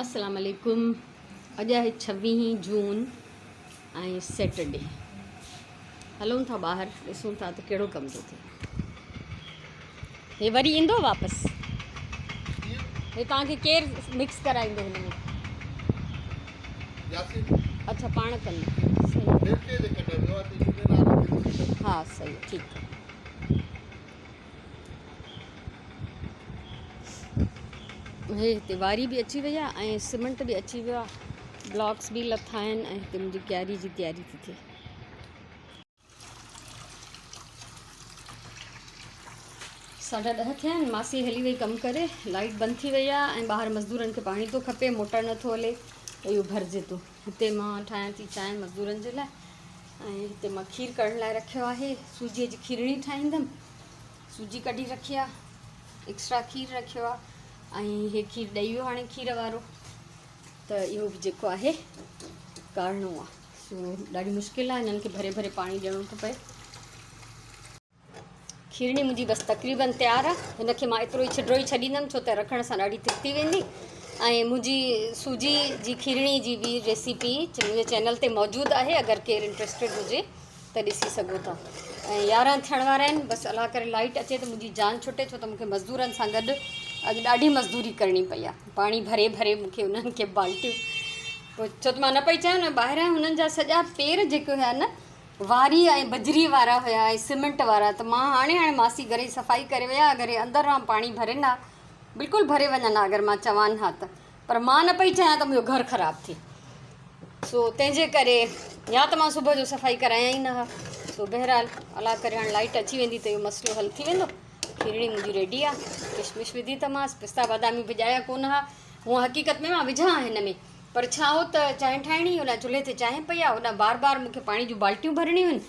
السلام عليڪم اڄ آهي ڇويهين جون ۽ سيٽرڊي هلون ٿا ٻاهر ڏسون ٿا ته ڪهڙو ڪم ٿو ٿئي هي وري ايندو واپس هي توهان کي ڪير مڪس ڪرائيندو هن ۾ اڇا پاڻ ڪندو ها صحيح ٺيڪ هي هتي واري به اچي وئي آهي ۽ سيمنٽ به اچي ويو آهي بلاڪس به لٿا آهن ۽ هتي منهنجي ڪياري جي تياري ٿي ٿئي. ساڍا ڏهه ٿيا آهن ماسي هلي وئي ڪم ڪري لائيٽ بند ٿي وئي آهي ۽ ٻاهر مزدورن کي پاڻي ٿو کپي موٽر نٿو هلي ته اهو ڀرجي ٿو هتي مان ٺاهيان ٿي چانهه مزدورن جي لاء ۽ هتي مان کير ڪرڻ لاء رکيو آهي سوجي جي کيرڻي ٺاهيندم سوجي ڪڍي رکي آ ايڪسٽرا کير رکيو آ ۽ هي کير ڏئي ويو هاڻي کير وارو ته اهو به جيڪو آهي ڪاڙهڻو آ سو ڏاڍي مشڪل آ هنن کي ڀري ڀري پاڻي ڏيڻو ٿو پئي کيرڻي منهنجي بس تقريبن تيار آ هن کي مان ايترو ئي ڇڊو ئي ڇڏيندم ڇو ته رکڻ سان ڏاڍي تکي ٿي ويندي ۽ منهنجي سوجي جي کيرڻي جي به ريسيپي منهنجي چينل تي موجود آهي اگر ڪير انٽرسٽيڊ هجي ته ڏسي سگهو ٿا ۽ 11 ٿيڻ وارا آهن بس الله ڪري لائيٽ اچي ته منهنجي جان ڇٽي ڇو ته مونکي مزدورن سان گڏ اڄ ڏاڍي مزدوري ڪرڻي پئي آهي پاڻي ڀري ڀري مونکي انهن کي بالٽيون پوء ڇو ته مان نه پئي چاهيان نه ٻاهران هنن جا سڄا پير جيڪي هيا نه واري ۽ بجري وارا هيا ۽ سيمنٽ وارا ته مان هاڻي هاڻي ماسي گهر جي صفائي ڪري ويا اگر هي اندر ران پاڻي ڀرين ها بلڪل ڀري وڃن ها اگر مان چوان ها ته پر مان نه پئي چاهيان ته منهنجو گهر خراب ٿئي سو تنهن جي ڪري يا ته مان صبح جو صفائي ڪرايان ئي نه ها سو بهرحال الله ڪري هاڻي لائٽ اچي ويندي ته اهو مسئلو حل ٿي ويندو کيرڻي منهنجي ريڊي آ ڪشمش وڌي ته مانس پستا بادامي ڀڄايا ڪونه ها هونء حقيقت ۾ مان وجهان هن ۾ پر ڇا هو ته چانهه ٺاهڻي هن چلهي تي چانهه پئي آ هن بار بار مون کي پاڻي جون بالٽيون ڀرڻيون آهن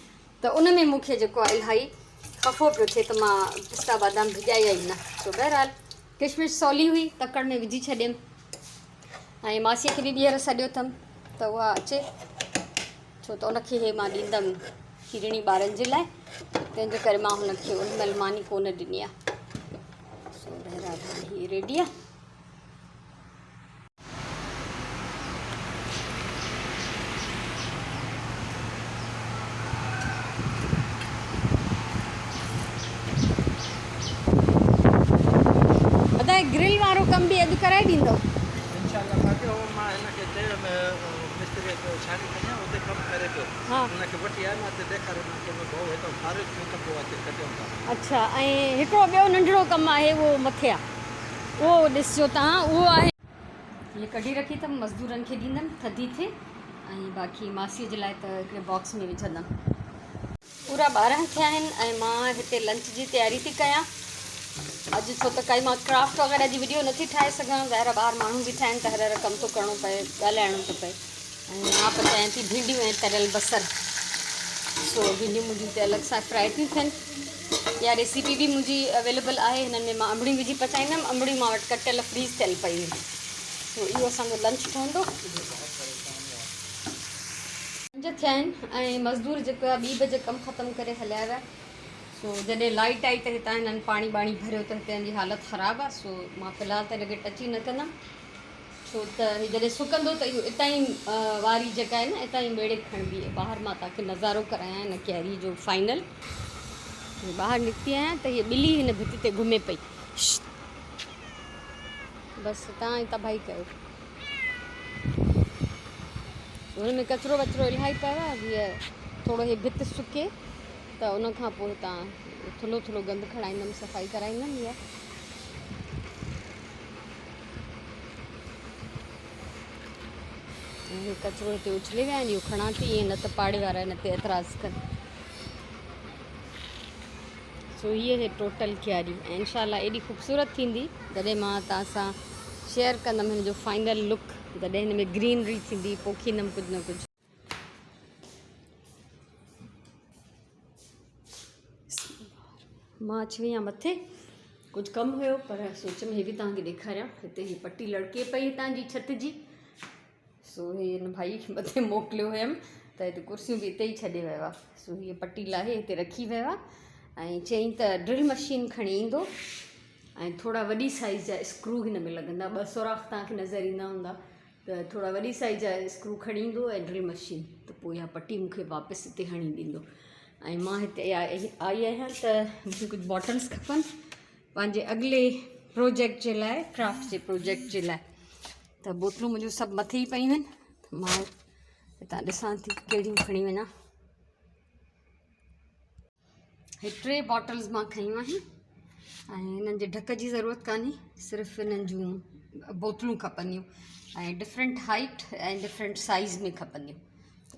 ته ان ۾ مون کي جيڪو آهي الاهي خفو پيو ٿئي ته مان پستا بادام ڀڄايا ئي نه سو بهرحال ڪشمش سولي هئي تڪڙ ۾ وجهي ڇڏيم ۽ ماسيء کي به ٻيهر سڏيو اٿم ته اها اچي ڇو ته ان کي هي مان ڏيندم کيرڻي ٻارن جي لاء تنهن جي ڪري مان هن کي ان مهل ماني ڪونه ڏني آهي سو بهرحال هي ريڊي آهي ادا هي گرل وارو ڪم به اڄ ڪرائي ڏيندو. انشاء الله ساٿيو هو مان هن کي چيو ته مستري کي ڇاڻي کنيا اتي ڪم ڪري پيو ان کي وٺي آيم اتي ڏيکاريو مان چيو ڀائو هتان فارغ ٿيون ته پوء اچي ڪٽيون ٿا. اڇا ۽ هڪڙو ٻيو ننڍڙو ڪم آهي اهو مٿي آ. اهو ڏسجو تان اهو آهي. هيء ڪڍي رکي اٿم مزدورن کي ڏيندم ٿڌي ٿئي ۽ باقي ماسيء جي لاء ته هڪڙي باڪس ۾ وجهندم. پورا 12 ٿيا آهن ۽ مان هتي لنچ جي تياري ٿي ڪيان اڄ ڇو ته ڪائي مان ڪرافٽ وغيره جي وڊيو نٿي ٺاهي سگهان ظاهر آهي ٻاهر ماڻهو بيٺا آهن ته هر هر ڪم ٿو ڪرڻو پئي ڳالهائڻو ٿو پئي ۽ مان پچايان ٿي ڀينڊيون ۽ تريل بصر سو ڀينڊيون منهنجون هتي الڳ سان فرائي ٿيون ٿين اها ريسيپي به منهنجي اويليبل آهي هنن ۾ مان انبڙيون وجهي پچائيندم انبڙيون مان وٽ ڪٽيل فريز ٿيل پئي هيون سو اهو اسانجو لنچ ٺهندو 5 ٿيا آهن ۽ مزدور جيڪو آهي ٻي بجي ڪم ختم ڪري هليا ويا سو جڏهن لائٽ آئي ته هتان هنن پاڻي ٻاڻي ڀريو ته هتي جي حالت خراب آهي سو مان في الحال ته هن کي ٽچ ئي نه ڪندم ڇو ته هي جڏهن سڪندو ته اهو اتان ئي واري جيڪا آهي نه اتان ئي ميڙي کڻبي. ٻاهر مان توهان کي نظارو ڪرايان هن ڪيري جو فائنل. ٻاهر نڪتي آهيان ته هيء ٻلي هن ڀت تي گهمي پئي. بس توهان ئي تباهي ڪيو. هن ۾ ڪچرو وچرو الاهي پيو آهي. هيء ٿورو هي ڀت سڪي ته ان کان پوء هتان ٿلهو ٿلهو گند کڻائيندم صفائي ڪرائيندم هيء. هي ڪچرو هتي اڇلي ويا آهن اهو کڻان ٿي ائين نه ته پاڙي وارا هن تي اعتراض ڪن سو هيء هي ٽوٽل ڪياري ۽ انشاء الله ايڏي خوبصورت ٿيندي جڏهن مان توهان سان شيئر ڪندم هن جو فائنل لڪ جڏهن هن ۾ گرينري ٿيندي پوکيندم ڪجهه نه ڪجهه مان اچي وئي آهيان مٿي ڪجهه ڪم هيو پر سوچيم هي به توهان کي ڏيکاريان هتي هي پٽي لڙڪي پئي هتان جي ڇت جي سو هي هن ڀائي کي مٿي موڪليو هيم ته هتي ڪرسيون به هتي ئي ڇڏي ويو آهي سو هي پٽي لاهي هتي رکي ويو آهي ۽ چيائين ته ڊرل مشين کڻي ايندو ۽ ٿورا وڏي سائيز جا اسڪرو هن ۾ لڳندا ٻه سوراخ توهان کي نظر ايندا هوندا ته ٿورا وڏي سائيز جا اسڪرو کڻي ايندو ۽ ڊرل مشين ته پوء اها پٽي مون کي واپس هتي هڻي ڏيندو ۽ مان هتي آئي آهيان ته مون کي ڪجهه باٽلس کپن پنهنجي اڳلي پروجيڪٽ جي لاء ڪرافٽ جي پروجيڪٽ جي لاء ته بوتلون منهنجون سڀ مٿي ئي پيون آهن مان هتان ڏسان ٿي ڪهڙيون کڻي وڃان هي ٽي باٽلز مان کنيون آهن ۽ هنن جي ڍڪ جي ضرورت ڪانهي صرف هنن جون بوتلون کپنديون ۽ ڊفرنٽ هائيٽ ۽ ڊفرنٽ سائز ۾ کپنديون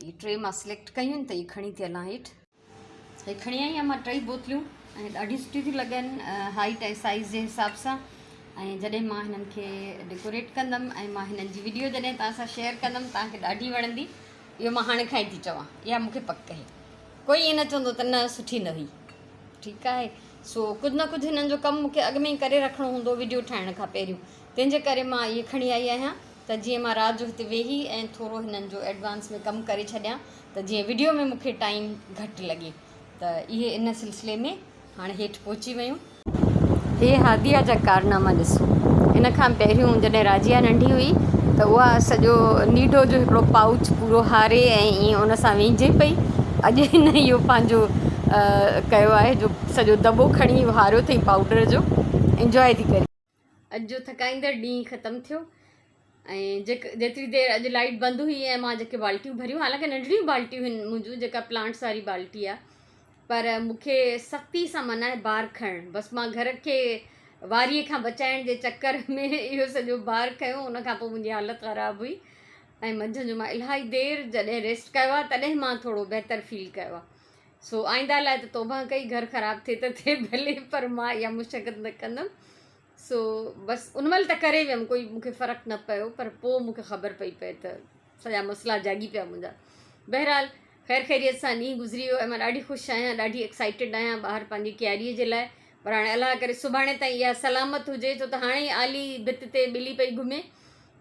هي ٽي مان سليڪٽ ڪيون آهن ته هي کڻي ٿي هلان هيٺ هي کڻي آئي آهيان مان ٽئي بوتليون ۽ ڏاڍيون سٺيون ٿيون لڳن هائيٽ ۽ سائز جي حساب سان ۽ جڏهن مان هنن کي ڊيڪوريٽ ڪندم ۽ مان هنن جي وڊيو جڏهن توهان سان شيئر ڪندم توهان کي ڏاڍي وڻندي اهو مان هاڻي کان ئي ٿي چوان اها مون کي پڪ آهي ڪوئي ائين نه چوندو ته نه سٺي نه هئي ٺيڪ آهي سو ڪجهه نه ڪجهه هنن جو ڪم مون کي اڳ ۾ ئي ڪري رکڻو هوندو وڊيو ٺاهڻ کان پهريون تنهن جي ڪري مان اهي کڻي آئي آهيان ته جيئن مان رات جو هتي ويهي ۽ ٿورو هنن جو ايڊوانس ۾ ڪم ڪري ڇڏيان ته جيئن وڊيو ۾ مون کي ٽائيم گهٽ لڳي ته اهي ان سلسلي ۾ هاڻي هيٺ پهچي ويون. هي هاديه جا ڪارناما ڏسو. ان کان پهريون جڏهن راضيه ننڍي هئي ته اها سڄو نيڊو جو هڪڙو پائوچ پورو هاري ۽ ائين ان سان وينجهي پئي. اڄ هن اهو پنهنجو ڪيو آهي جو سڄو دٻو کڻي اهو هاريو اٿئي پائوڊر جو. انجواء ٿي ڪري. اڄ جو ٿڪائيندڙ ڏينهن ختم ٿيو ۽ جيتري دير اڄ لائيٽ بند هئي ۽ مان جيڪي بالٽيون ڀريون حالانڪه ننڍڙيون بالٽيون هن منهنجون جيڪا پلانٽس واري بالٽي آهي پر مون کي سختي سان منع آهي بار کڻڻ بس مان گهر کي واريء کان بچائڻ جي چڪر ۾ اهو سڄو بار کنيو ان کان پوء منهنجي حالت خراب هئي ۽ منجهند جو مان الاهي دير جڏهن ريسٽ ڪيو آهي تڏهن مان ٿورو بهتر فيل ڪيو آهي سو آئنده لاء ته توبهه ڪئي گهر خراب ٿئي ته ٿئي ڀلي پر مان اها مشقت نه ڪندم سو بس ان مهل ته ڪري ويم ڪوئي مون کي فرق نه پيو پر پوء مون کي خبر پئي پئي ته سڄا مسئلا جاڳي پيا منهنجا بهرحال خير خيريت سان ڏينهن گذري ويو ۽ مان ڏاڍي خوش آهيان ڏاڍي ايڪسائيٽيڊ آهيان ٻاهر پنهنجي ڪياريء جي لاء پر هاڻي الله ڪري سڀاڻي تائين اها سلامت هجي ڇو ته هاڻي آلي ڀت تي ٻلي پئي گهمي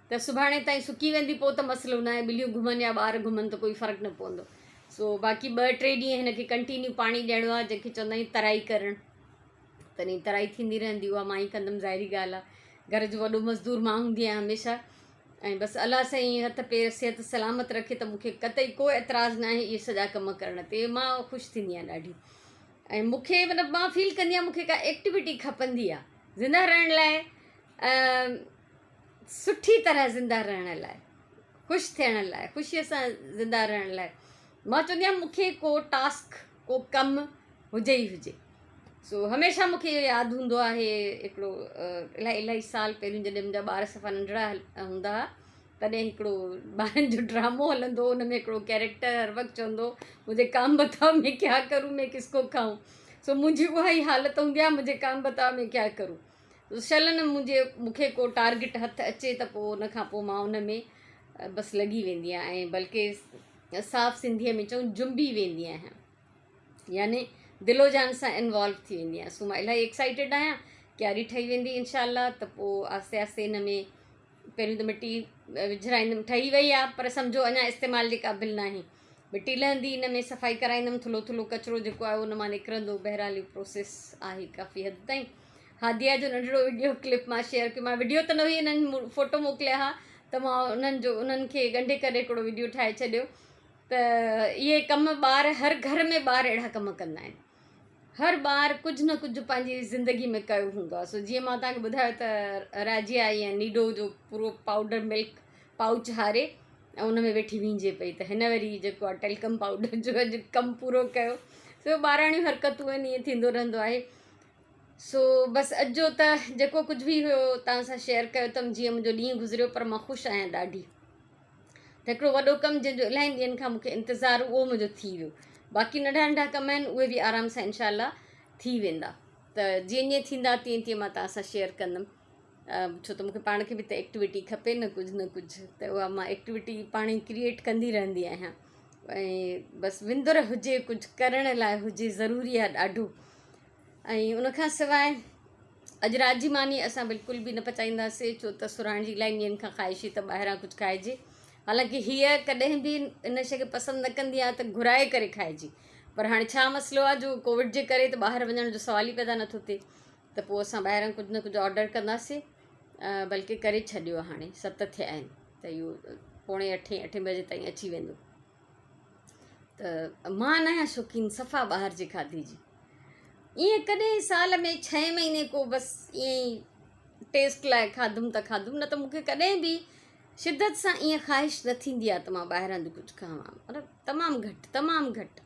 ته سڀاڻي تائين سڪي ويندي پوء ته مسئلو ناهي ٻليون گهمن يا ٻار گهمن ته ڪوئي فرق نه پوندو سو باقي ٻه ٽي ڏينهن هن کي ڪنٽينيو پاڻي ڏيڻو آهي جنهن کي چوندا آهيون ترائي ڪرڻ تڏهن ترائي ٿيندي رهندي اها مان ئي ڪندم ظاهري ڳالهه آهي گهر جو وڏو مزدور مان هوندي آهيان هميشه ۽ بس الله سائين هٿ پير صحت سلامت رکي ته مون کي قطعي ڪو اعتراض ناهي اهي سڄا ڪم ڪرڻ تي مان خوش ٿيندي آهيان ڏاڍي ۽ مون کي مطلب مان فيل ڪندي آهيان مون کي ڪا ايڪٽيوٽي کپندي آهي زنده رهڻ لاء سٺي طرح زنده رهڻ لاء خوش ٿيڻ لاء خوشيء سان زنده رهڻ لاء مان چوندي آهيان مون کي ڪو ٽاسڪ ڪو ڪم هجي ئي هجي سو هميشه مون کي اهو ياد هوندو آهي هڪڙو الاهي الاهي سال پهريون جڏهن منهنجا ٻار صفا ننڍڙا هوندا هئا تڏهن هڪڙو ٻارن جو ڊرامو هلندو هو ان ۾ هڪڙو ڪيريڪٽر هر وقت چوندو مجھي ڪام بتاؤ مين ڪيا ڪرون مين ڪس ڪو کائون سو منهنجي اها ئي حالت هوندي آهي مجھي ڪام بتاؤ مين ڪيا ڪرون شل نه منهنجي مون کي ڪو ٽارگيٽ هٿ اچي ته پوء ان کان پوء مان ان ۾ بس لڳي ويندي آهيان ۽ بلڪه صاف سنڌيء ۾ چئون جنبي ويندي آهيان يعني دل و جان سان انوالو ٿي ويندي آهيان سو مان الاهي ايڪسائيٽيڊ آهيان ڪياري ٺهي ويندي انشاء الله ته پوء آهستي آهستي ان ۾ پهريون ته مٽي وجهرائيندم ٺهي وئي آهي پر سمجهو اڃا استعمال جي قابل ناهي مٽي لهندي ان ۾ صفائي ڪرائيندم ٿلهو ٿلهو ڪچرو جيڪو آهي ان مان نڪرندو بهرحال اهو پروسيس آهي ڪافي حد تائين هاديه جو ننڍڙو وڊيو ڪلپ مان شيئر ڪيو مان وڊيو ته نه هئي انهن فوٽو موڪليا ها ته مان انهن جو انهن کي ڳنڍي ڪري هڪڙو وڊيو ٺاهي ڇڏيو ته اهي ڪم ٻار هر گهر ۾ ٻار اهڙا ڪم ڪندا آهن هر ٻار ڪجهه نه ڪجهه پنهنجي زندگي ۾ ڪيو هوندو آهي سو جيئن مان توهان کي ٻڌايو ته راجيا يا نيڊو جو پورو پائوڊر ملڪ پائوچ هاري ۽ ان ۾ ويٺي وينجهي پئي ته هن وري جيڪو آهي ٽيلڪم پائوڊر جو اڄ ڪم پورو ڪيو سو ٻاراڻيون حرڪتون آهن ائين ٿيندو رهندو آهي سو بس اڄ جو ته جيڪو ڪجهه به هيو توهان سان شيئر ڪيو اٿم جيئن منهنجو ڏينهن گذريو پر مان خوش آهيان ڏاڍي ته هڪڙو وڏو ڪم جنهن جو الاهين ڏينهن کان مونکي انتظار هو اهو منهنجو ٿي ويو باقي ننڍا ننڍا ڪم آهن اهي به آرام سان انشاء الله ٿي ويندا ته جيئن جيئن ٿيندا تيئن تيئن مان توهان سان شيئر ڪندم ڇو ته مونکي پاڻ کي به ته ايڪٽيوٽي کپي نه ڪجهه نه ڪجهه ته اها مان ايڪٽيوٽي پاڻ ئي ڪريئيٽ ڪندي رهندي آهيان ۽ بس وندر هجي ڪجهه ڪرڻ لاء هجي ضروري آهي ڏاڍو ۽ ان کان سواء اڄ رات جي ماني اسان بلڪل به نه پچائينداسي ڇو ته سرهاڻ جي الاهي ڏينهن کان خواهش هئي ته ٻاهران ڪجهه کائجي حالانڪه هيء ڪڏهن به ان شيء کي پسند نه ڪندي آهي ته گهرائي ڪري کائجي پر هاڻي ڇا مسئلو آهي جو ڪووڊ جي ڪري ته ٻاهر وڃڻ جو سوال ئي پيدا نٿو ٿئي ته پوء اسان ٻاهران ڪجهه نه ڪجهه آرڊر ڪنداسين بلڪه ڪري ڇڏيو آهي هاڻي ست ٿيا آهن ته اهو پوڻي اٺين اٺين بجي تائين اچي ويندو ته مان نه آهيان شوقين صفا ٻاهر جي کاڌي جي ائين ڪڏهن سال ۾ ڇهين مهيني ڪو بس ائين ئي ٽيسٽ لاء کاڌم ته کاڌم نه ته مون کي ڪڏهن به شدت سان ائين خواهش نه ٿيندي آهي ته مان ٻاهران جو ڪجهه کاوان مطلب تمام گهٽ تمام گهٽ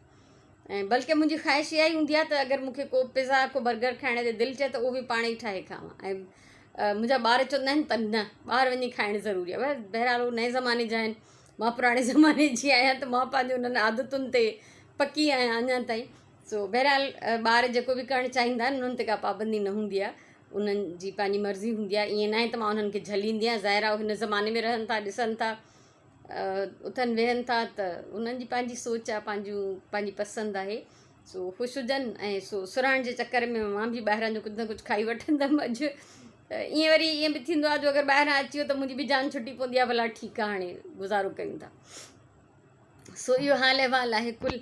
۽ بلڪه منهنجي خواهش اها ئي هوندي آهي ته اگر مون کي ڪو پزا ڪو برگر کائڻ تي دل چئي ته اهو به پاڻ ئي ٺاهي کاوان ۽ منهنجا ٻار چوندا آهن ته نه ٻاهر وڃي کائڻ ضروري آهي بهرحال هو نئين زماني جا آهن مان پراڻي زماني جي آهيان ته مان پنهنجي انهن عادتن تي پڪي آهيان اڃا تائين سو بهرحال ٻار جيڪو به ڪرڻ چاهيندا آهن انهن تي ڪا پابندي نه هوندي آهي انهن جي پنهنجي مرضي هوندي آهي ائين ناهي ته مان انهن کي جهليندي آهيان ظاهر آهي هن زماني ۾ رهن ٿا ڏسن ٿا اٿن ويهن ٿا ته انهن جي پنهنجي سوچ آهي پنهنجون پنهنجي پسند آهي سو خوش هجن ۽ سو سرهاڻ جي چڪر ۾ مان به ٻاهران جو ڪجهه نه ڪجهه کائي وٺندم اڄ ته ائين وري ائين به ٿيندو آهي جو اگر ٻاهران اچي ويو ته منهنجي به جان ڇٽي پوندي آهي ڀلا ٺيڪ آهي هاڻي گذارو ڪيون ٿا سو اهو حال احوال آهي ڪل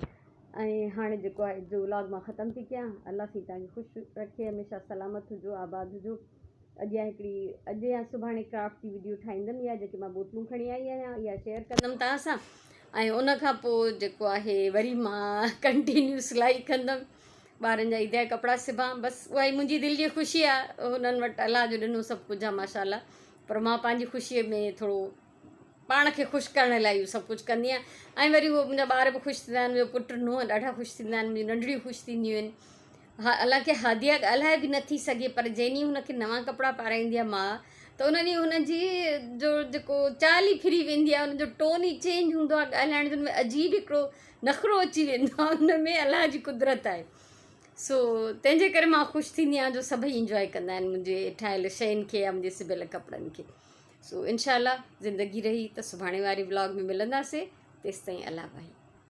۽ هاڻي جيڪو آهي جو ولاگ مان ختم ٿي ڪيان الله سائين توهان کي خوش رکي هميشه سلامت هجو آباد هجو اڄ يا هڪڙي اڄ يا سڀاڻي ڪرافٽ جي وڊيو ٺاهيندم يا جيڪي مان بوتلون کڻي آئي آهيان اها شيئر ڪندم توهان سان ۽ ان کان پوء جيڪو آهي وري مان ڪنٽينيو سلائي ڪندم ٻارن جا عيد جا ڪپڙا سبان بس اها ئي منهنجي دل جي خوشي آهي هنن وٽ الله جو ڏنو سڀ ڪجهه آهي ماشاء الله پر مان پنهنجي خوشيء ۾ ٿورو پاڻ کي خوش ڪرڻ لاء اهو سڀ ڪجهه ڪندي آهيان ۽ وري اهو منهنجا ٻار به خوش ٿيندا آهن منهنجو پٽ نونهن ڏاڍا خوش ٿيندا آهن منهنجون ننڍڙيون خوش ٿينديون آهن حالانڪه هاديه ڳالهائي به نٿي سگهي پر جنهن ڏينهن هن کي نوان ڪپڙا پارائيندي آهي ماء ته ان ڏينهن هن جي جو جيڪو چال ئي ڦري ويندي آهي ان جو ٽون ئي چينج هوندو آهي ڳالهائڻ جو ان ۾ عجيب هڪڙو نخرو اچي ويندو آهي ان ۾ الله جي قدرت آهي سو تنهن جي ڪري مان خوش ٿيندي آهيان جو سڀئي انجواء ڪندا آهن منهنجي ٺاهيل شين کي يا منهنجي سبيل ڪپڙن کي سو انشاء الله زندگي رهي ته سڀاڻي واري ولاگ ۾ ملنداسي تيستائين الله واهي.